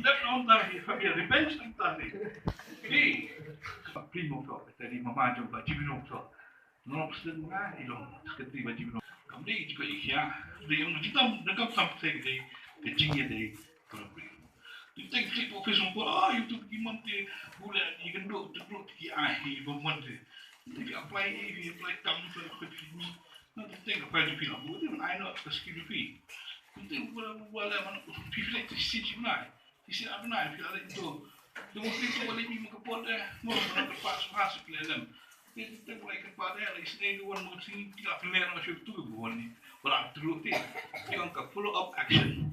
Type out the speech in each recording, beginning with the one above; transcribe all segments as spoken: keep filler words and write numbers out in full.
Dep na ong ta hi, ha ïa revenge na ong ta hi. Hi. Primo to, ta di mama jong Bah Jimmy Nongthoh. Nong president nga i long secretary Bah Jimmy Nongthoh. Kam dei jiko i khia. Dei ong jitam dengkam sam te dei. Ka jingïadei. Para briew. Te teng click office nong ko, ah, YouTube ki mon te bule i kynduh te blu ki ai hi ba mon te. Te ki apply i, ki apply kam ni, ki apply ni. Na te teng apply ni phi la bu te man ai no ka skill ni phi. Te teng bu la bu la man phi phi te si si nai. Ti si ap nai phi la le to. Te mo phi ko le mi mo ka pot eh. Mo ka pa su ha su phi le lem. Te te te mo ka pa de la is ne wan mo si ki la phi le no shu tu bu wan ni. Wala tu te. Ki ong ka follow up action.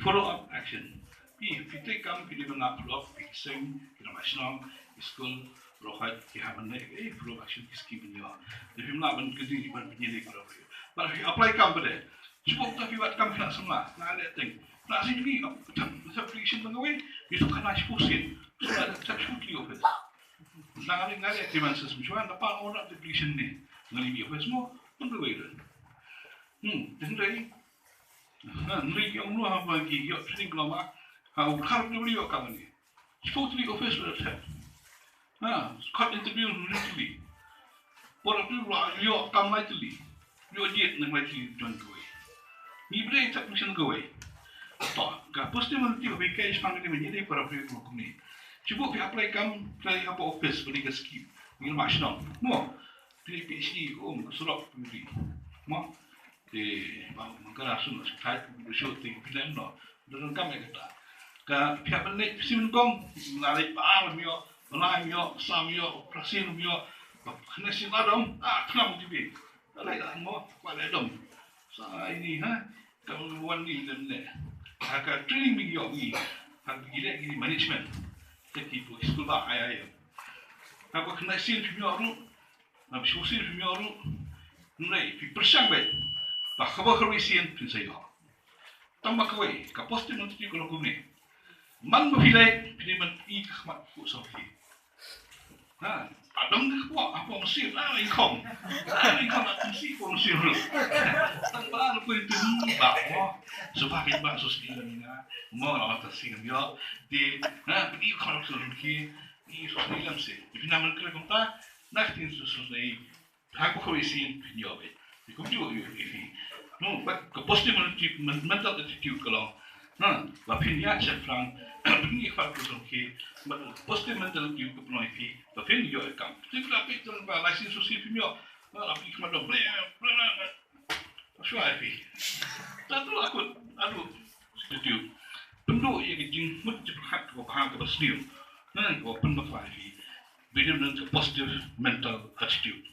Follow up action. Phi, phi te kam phi dei ban follow up, phi seng, phi na ma shnong, phi skul, rohai, phi ha man ne, eh, follow up action, phi skim phi nyo. Te phi mla ban kedi ban phi ne ko. Ba phi apply kam ba de. Shu bok ta phi wat kam phi na sama, na le teng. Na sing phi, ap, tam, sa phi sing ban kawai, phi tu kana shu sin. Sa shu ki office. Na ngali ngali active answers mishwan, na pa ora te phi sing ne. Ngali mi office mo, ban kawai ren. Hmm, teng dai. Ha, nri ki ong lu ha ba ki ïoh training diploma. Ha, u khar tu ïoh kam ni. Supposedly office la thep. Ha, khot interview nri tu li. Por tu la ïoh kam lai tu li. Ïoh jied nang lai tu li don tu. Ni bre thep mission go away. To, ka posting man ti ko bi kai spang ni men ni para pri ko ni. Cuba pi apply kam, apply apa office beli ka scheme. Ni ma shnong. Mo. Pi pi si ko um surok pi. Mo. Te ba mangkara sun na skai ku do shu te pidang no. Do kam e kata. Ka pia ban leh pisi men kong, na leh ba ar mio, ba lai mio, sa mio, prasi mio, ba kena si ladom, ah, kena mo tibi. Ba lai da mo, ba lai dom. Sa ini ha, ka wan ni dem ne. Ha ka training mi yo mi. Ha ki leh ki management. Te ki pu school ba ai ai. Ha ba kena si mio ru, Na phi sngewsih phi ïoh ruh. Hynrei phi pyrshang beit ba kaba kharoi sien phin sa ïoh. Tang ba kawei ka posting interview ka long kumne. Man ba phi leit phi dei ban i ka khmat khuh sa phi. Ha, adong ka khmat apa mesti ah i khom. Ah i khom mesti ko mesti ruh. Tang ba ruh phi tu ba mo. Sebab phi ba sus ki nga mo la ta sing ïoh. Di ha phi khom sus ki. Ni sus ni lam se. Phi na man kle kumta. Nak tin sus sus ni. Hak ba kawei sien phin ïoh beit. Te kumjuh ïoh ïa phi. No, ba ka positive mental attitude ka long. Ha, ba phin ïaid shaphrang, phin ïa khmat ka jong ki, ba positive mental attitude ka pynlong ïa phi, ba phin ïoh ïa kam. Te ba phi jong ba license shuh sien phin ïoh. Ba phi khmat dong ble ble ble. Shuwa ïa phi. Ta tu akut, aduh. Attitude. Pynduh ïa ka jingmut jingpyrkhat kaba bha kaba sniew. Na kaba pynbakla ïa phi. Ba dei ka positive mental attitude.